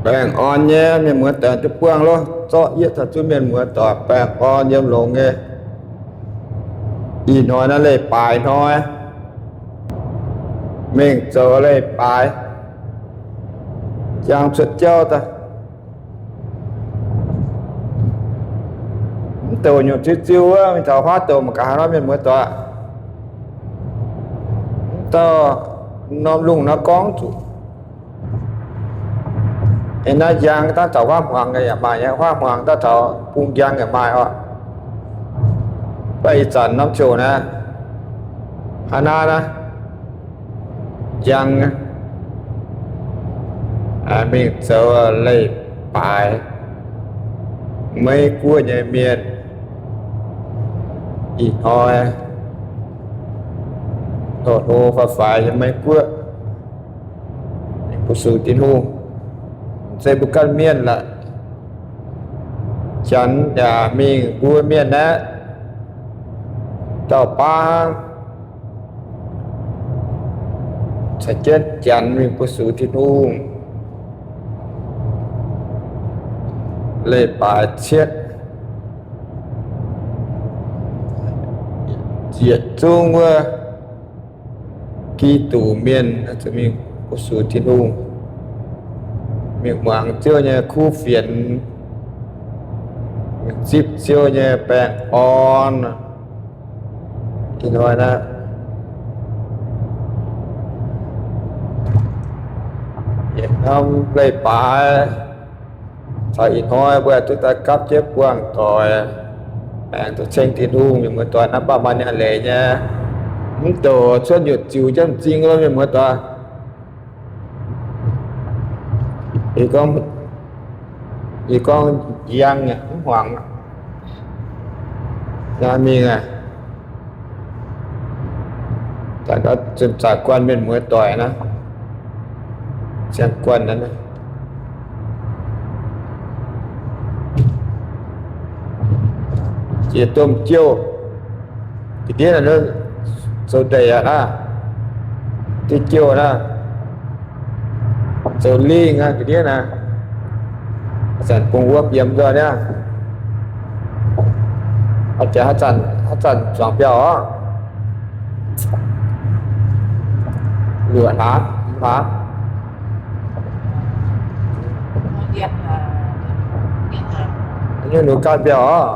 Baengh orn nyei mienh muoz doic duqv buangh loh, zorqv yietv taux zuqc mienh muoz doic baengh orn yiem longx nyei. Ih hnoi naaiv leiz-baaix hnoi, mingh zoux leiz-baaix, jangx cuotv jauv daaih. Mv douc nyungc ziu ziu wuov, mingh taux huaav douc mangc gaax haaix nor mienh muoz doic. Mv dauh norm lungh nor gorngv zuqc. Ih naaiv njang daaih taux huaav hmuangx yaac maaih, huaav hmuangx daaih taux bung njang yaac maaih oc. Mv baac ih zanc norm ziouc naaiv, haaix naaiv naaiv njang, mingh zoux leiz-baaix. Meiv guoqv nyei mienh ih hnoi hlo hlo faix faix yiem Meiv guoqv, mingh fu-sux Tin-Hungh. Mv zeiz mbuo ganh mienh lorqc. Janx yaac mingh, mbuo mienh aeqv, dauh baav hnangv. Caux jienv Janx mingh fu-sux Tin-Hungh. Leiz-baaix cietv, yietc zungv wuov Giduc mienh zuqc mingh fu-sux Tin-Hungh. Mingh muangx Ziouv nyei kuv fienx, mingh zipv Ziouv nyei baengh orn. Ih hnoi naaiv, yietc norm leiz-baaix caux ih hnoi mbuo duqv daaih gapv jienv buangh doic, aengx duqv ceng Tin-Hungh, mienh muoz doic, naaiv baac maaih ninh a'leiz nyei. Mv douc cuotv nyutc ziux jienv m'zing lo, mienh muoz doic. Yie gorngv, yie gorngv njang mv hmuangx, njang mingh aqv. Zinh zaqc guanh mienh muoz doic naaiv, siang guanh naaiv, jiex domh jouh, ga'ndiev naaiv zoux ndeic aqv naaiv, diuh jouh naaiv, zoux lingh aqv ga'ndiev naaiv. Zanc bungx wuom yiem nzoih niaa. Haaix zanc, haaix zanc zuangx mbiauh oc. Luoqc hlaax, hlaax. Nyungc nungx gaatv mbiauh oc.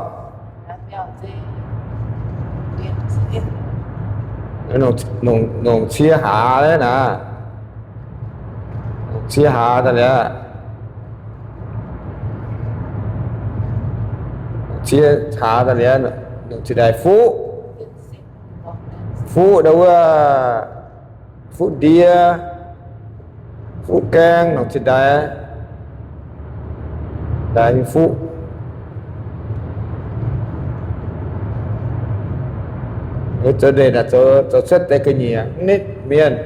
Nongc cie hlaax naaiv, nongc cie hlaax daaih liuz, nongc cie hlaax daaih liuz, nongc cie ndaix fuqv, fuqv ndau wuov, fuqv ndie, fuqv gaeng, nongc cie ndaix, ndaix fuqv. Zoux ndeic naaic zoux cuotv deix ga'nyiec mv nitv mienh.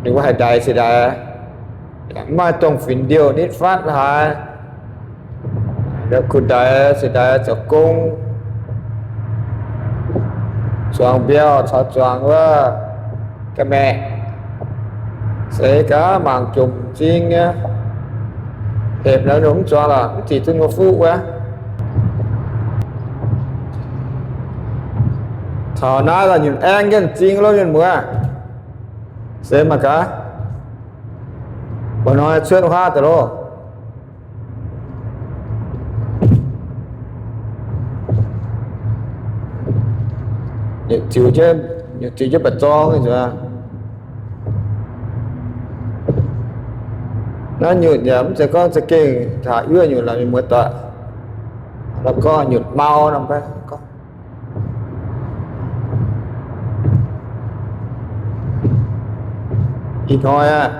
Ninh mbuo haih ndaix cie ndaix, mv maaih dongh fingx ndiouh nitv fatv haaix. Liuz kuh ndaix cie ndaix zoux gong, zuangx mbiauh caux zuangx wuov ga'maeqc, se gaax mangc jomc m'zing nyei. Hepc naaiv nungx mv zuangx lorqc, mv zic duqv ninh mbuo fuqv wuov. Taux naaiv lorqc nyunc aengv jienv m'zing loh mienh muoz. Se mangc gaax, mba'hnoi cuotv huaav daaih loh. Nyutc ziux jienv, nyutc ziux jienv mba'zorng nzunc. Naaiv nyutc yaac mv zeiz gorngv za'gengh taux yuoqv nyutc lorqc, mienh muoz doic. La'gorngv nyutc mau nor, gorngv ih hnoi aqv,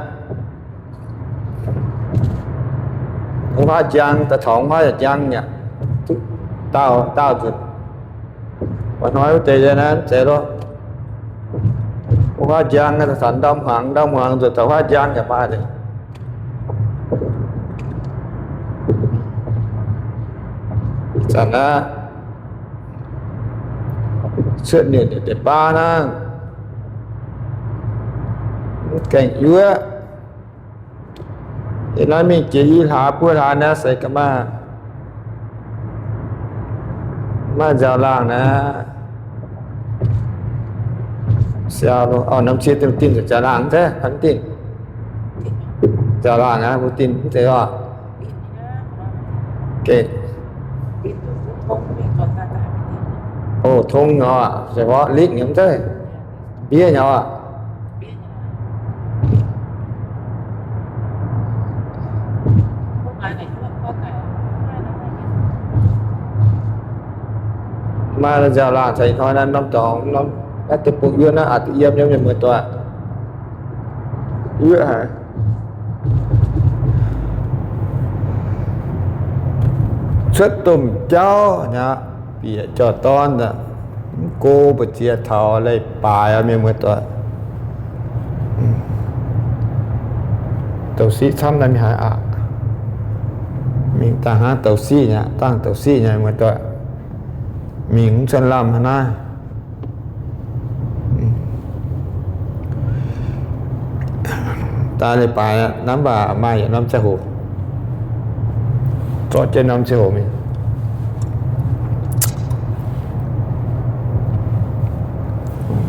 wuov huaav njang daaih taux wuov huaav yaac njang mi'aqv. Duqv daauh daauh nzunc. Mba'hnoi wuov deix naaiv mv zeiz loh. Wuov huaav njang daaih taux ndau hmuangx, ndau hmuangx nzunc taux huaav njang yaac maaih. Ih zanc aqv, cuotv nyutc deix baav hnangv, mv gaengh yuoqv. Ih hnoi mingh jiex i hlaax buo hlaax naaiv se ga'maaih, maaih nziaaux-laangh naaiv. Siau, norm cie dinh nziaaux-laangh mv zeiz, dinh nziaaux-laangh aqv, mbuo dinh mv zeiz oc. O, tong nyei, se gorngv litv nyei mv zeiz, mbiev nyei oc. Maaih nziaaux-laangh caux ih hnoi naaiv norm dorngx, naaiv deic-bung yuoqv naaiv aqc duqv yiem nyei, mienh muoz-doic. Yuoqv haic. Cuotv domh jauv nyei, bieqc jauv-dorn, mv go mbu'ziex taux leiz-baaix, mienh muoz-doic. Douz-siqv camv naaiv mingh haaix aqv? Mingh dangh hnangv douz-siqv nyei, dangh douz-siqv nyei, mienh muoz-doic. Mingh mv cuotv lamh hnangv naaiv. Daaih leiz-baaix aqv, hnamv baac maaih yietc norm ziangh hoc, zorqv jienv norm ziangh hoc mingh.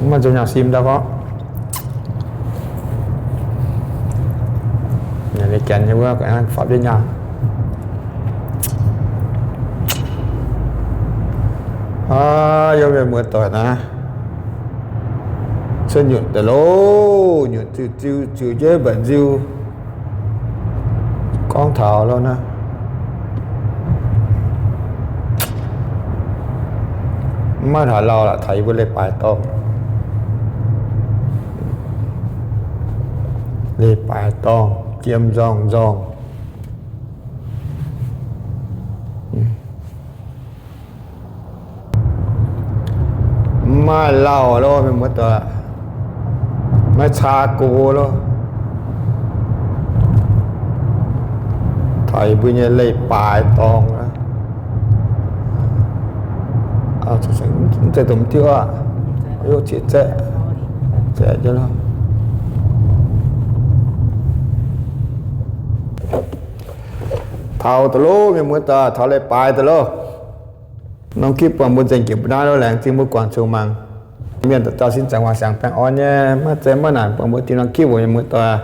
Mv maaih nzunc nyaanh sim ndau gorngv, janx wuov fapv jienv nyaanh. Aa, yie mienh muoz-doic naaiv, cuotv nyutc daaih loh, nyutc ziux ziux, ziux jienv mbatc nziu. Gorngv taux loh naaiv, mv maaih taux lauh lorqc, taux yie mbuo leiz-baaix dorngh. Leiz-baaix dorngh, jiem nzorng nzorng. Mv maaih lauh loh, mienh muoz-doic, maiv caa go loh. Taux yie mbuo nyei leiz-baaix dorngh, mv zeiz domh diuv aqv, zieqv zaeqv, zaeqv jienv loh. Taux daaih loh, mienh muoz-doic, taux leiz-baaix daaih loh. Norm gipv buangh mbuo nzengc jiex mbuo naaiv loh, laengz zingh mbuo guangc zuqc mangc. Mienh dauh dauh sin zaangc wangc siangx baengh orn nyei, maiv zeiz maiv naanc buangh mbuo dinh norm gipv oc, mienh muoz-doic.